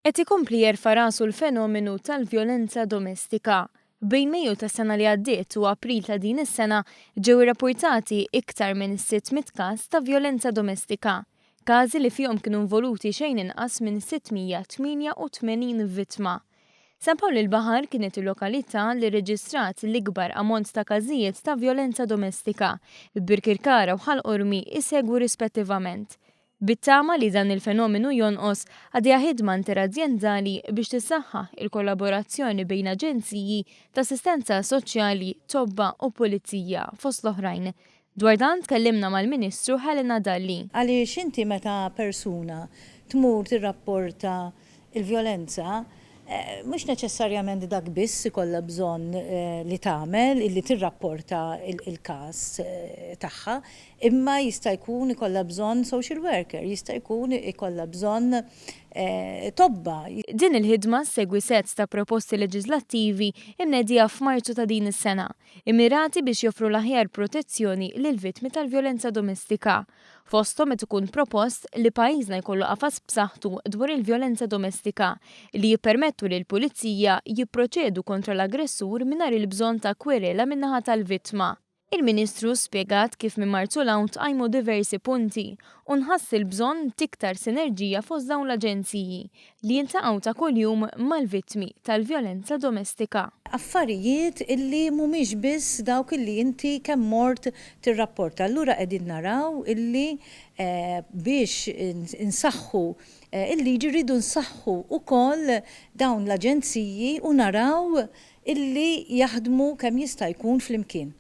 Qed ikompli jerfa' rasu l-fenomenu tal-vjolenza domestika. Bejn Mejju tas-sena li għaddiet u April ta' din is-sena ġew irrappurtati iktar minn 600 każ ta' vjolenza domestika. Każi li fihom kienu involuti xejn inqas minn 688 vittma. San Pawl il-Baħar kienet il-lokalità li rreġistrat l-ikbar ammont ta' każijiet ta' vjolenza domestika, b'Birkirkara u Ħal Qormi jsegwu rispettivament. Bit-tama li dan il-fenomenu jonqos, għaddejja ħidma interazjendali biex tissaħħaħ il-kollaborazzjoni bejn aġenziji ta' assistenza soċjali, tobba u pulizija, fost l-oħrajn. Dwar dan tkellimna mal-Ministru Helena Dalli. Għaliex inti meta persuna tmur tirrapporta l-vjolenza, mhux neċessarjament dak biss ikollha bżonn li tagħmel, illi tirrapporta l-każ tagħha, imma jista' jkun ikollha bżonn social worker, jista' jkun ikollha bżonn tobba. Din il-ħidma ssegwi sett ta' proposti leġiżlattivi mnedija f'Marzu ta' din is-sena, immirati biex joffru l-aħjar protezzjoni lill-vittmi tal-vjolenza domestika. Fosthom qed ikun propost li pajjiżna jkollu qafas b'saħħtu dwar il-vjolenza domestika li jippermettu lill-pulizija jipproċedu kontra l-aggressur mingħajr il-bżonn ta' kwerela min-naħa tal-vittma. Il-Ministru spjegat kif minn Marzu 'l hawn tqajmu diversi punti u nħass il-bżonn t'iktar sinerġija fost dawn l-aġenziji li jiltaqgħu ta' kuljum mal-vittmi tal-vjolenza domestika. Affarijiet illi mhumiex biss dawk illi inti kemm mort tirrapporta. Allura qegħdin naraw illi biex insaħħu l-liġi rridu nsaħħu wkoll dawn l-aġenziji u naraw illi jaħdmu kemm jista' jkun flimkien.